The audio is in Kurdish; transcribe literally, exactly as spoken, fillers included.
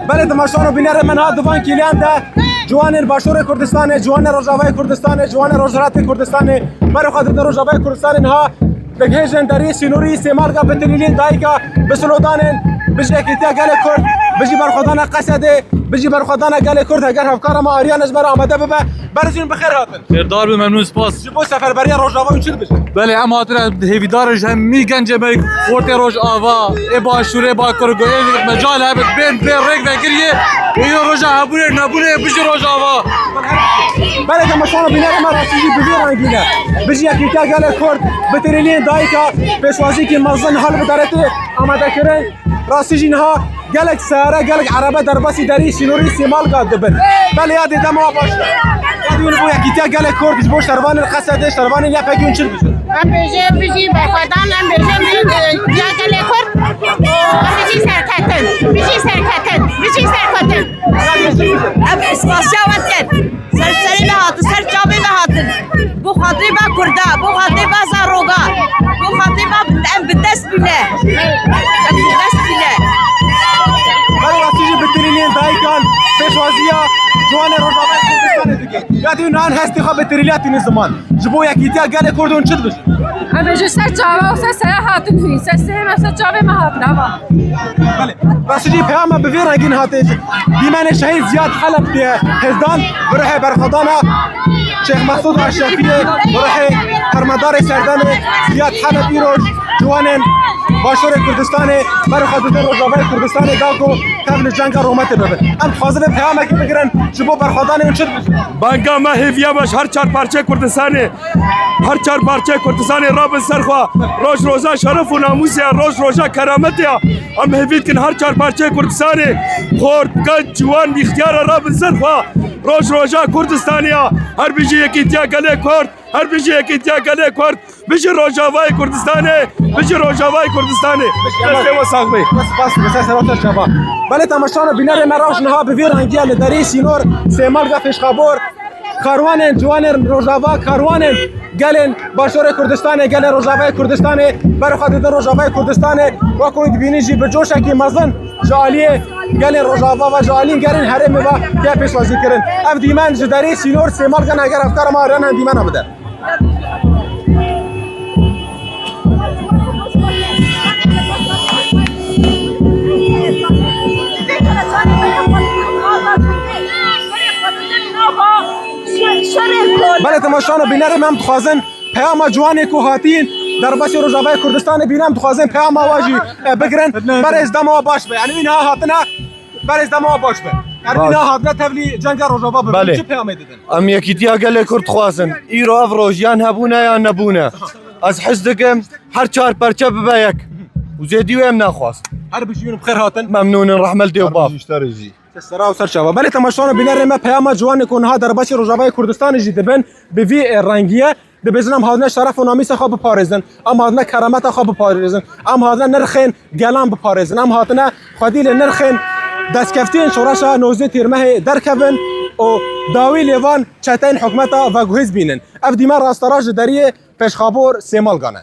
Belê, temaşan û bînerên me, niha di van kîliyan de ciwanên Başûrê Kurdistanê, ciwanên Rojavayê Kurdistanê, ciwanên Rojhilatê Kurdistanê, berê xwe didin Rojavayê Kurdistanê, niha digihêjin deriyê sînorî Sêmalga, bi tilîliyên dayika, bi sloganên Bijî Yekîtiya Gelê Kurd, Bijî Berxwedana Qesedê, Bijî Berxwedana Gelê Kurd. Heger hevkara me Aryan Ezber amade bibe, berê jî hûn bi xêr hatin. Xêrdar be, memnûn, spas. Ji bo seferberiya Rojava hûn çi dibêjin? Belê, em hatine hêvîdar in ji hemî gencê me, xortê Rojava, ê Başûrê, Bakur, go ê mecal hebit, bên, bên rêk vekiriyê, ê yo roja hebûnê, nebûnê, bijî Rojava. Belê, temaşan û bînerên me, rastî jî bi vî rengî ne. Bijî Yekîtiya Gelê Kurd, bi tilîliyên dayika, pêşwazîkî mezin hal bi derê tê amadekirin. Rastî jî niha gelek seyare, gelek erebe derbasî derî sînorî Sêmalga dibin. Belê, yadê dema baş be. Yadê wî bo Yekîtiya Gelê Kurd, ji bo şervanên Qesedê, şervanên Y P G hûn çi dibêjin? Em bêjin bijî berxwedan, em bêjin bijî, e, ya gelê Kurd. Em bijî serketin, bijî serketin, bijî serketin. Em spasiya we dikin. Ser serê me hatin, ser çavê me hatin. Bo xatirê me Kurda, bo xatirê me Zaroga, bo xatirê me em bi dest bîne. Em bi dest bîne. Her wextî jî bi tilîliyên dayikan pêşwaziya ciwanê Rojavayê Kurdistanê dike. Ya dî nan hestê xwe bi tilîliya tînin ziman. Ji bo yekîtiya gelê Kurd hûn çi dibêjin? Em bêjin ser çava û ser sere hatin hûn. Ser serê me, ser çavê me hatin, ava. Belê. Rastî jî peyama bi vê rengîn hate. Dîmenê şehîd Ziyad Helep diye hêzdan, bi ruhê berxwedana Şêx Mesûd Eşrefiyê, bi ruhê permedarê serdemê Ziyad Helep îroj ciwanên Başûrê Kurdistanê ber xwe didin Rojavayê Kurdistanê da ku tev li cenga rûmetê bibin. Em dixwazin vê peyamekê bigirin, ji bo berxwedanê hûn çi dibêjin? Banga me, hêviya me ji her çar parçeyê Kurdistanê, her çar parçeyê Kurdistanê rabin ser xwe. Roj roja şeref û namûsê ya, roj roja kerametê ya. Em hêvî dikin her çar parçeyê Kurdistanê, xort, genç, ciwan, îxtiyara rabin ser xwe. Roj roja Kurdistanê ya. Her bijî yekîtiya gelê Kurd, her bijî yekîtiya gelê Kurd. Bijî Rojavayê Kurdistanê, bijî Rojavayê Kurdistanê. Destê we sax be. Spas, spas, spas, spas, spas. Belê, temaşan û bînerê me, roj niha bi vî rengî ye li derê sînor Sêmalga, Pêşxabor. Karwanên ciwanên Rojava, karwanên gelên Başûrê Kurdistanê, gelên Rojavayê Kurdistanê, ber xwe didin Rojavayê Kurdistanê. Wek hûn dibînin jî bi coşekî mezin ji aliyê gelên Rojava ve ji aliyên gelên herêmê ve tê pêşwazî kirin. Ev dîmen ji derê sînor Sêmalga ne, heger hevkara me Aryan dîmena bide. Belê, temaşan û bînerê me, em dixwazin peyama ciwanê ku hatîn derbasî Rojavayê Kurdistanê bîne, em dixwazin peyama wa jî, e, bigirin. Berêz, dema we baş be. Yanî wî niha hatine, berêz, dema we baş be. Yanî wî niha hatine tevlî cenga Rojava bibin. Belê. Çi peyamê didin? Em yekîtiya gelê Kurd dixwazin. Îro ev roj yan hebûne yan nebûne. Ez his dikim her çar perçe bibe yek. Û zêdî wê em naxwaz. Her bijî, hûn bi xêr hatin. Memnûn in, rehmet dê û bav. Ser sera û ser çava. Belê, temaşan û bînerê me, peyama ciwanê ku niha derbasî Rojavayê Kurdistanê jî dibin, bi vî, e, rengî ye. Dibêjin, em hatine şeref û namûsa xwe biparêzin. Em hatine kerameta xwe biparêzin. Em hatine nirxên gelan biparêzin. Em hatine xwedî li nirxên destkeftiyên şoreşa nozdeh Tîrmehê derkevin û dawî lê van çeteyên hikûmeta veguhêz bînin. Ev dîmen rasterast ji deriyê Pêşxabor Sêmalgan e.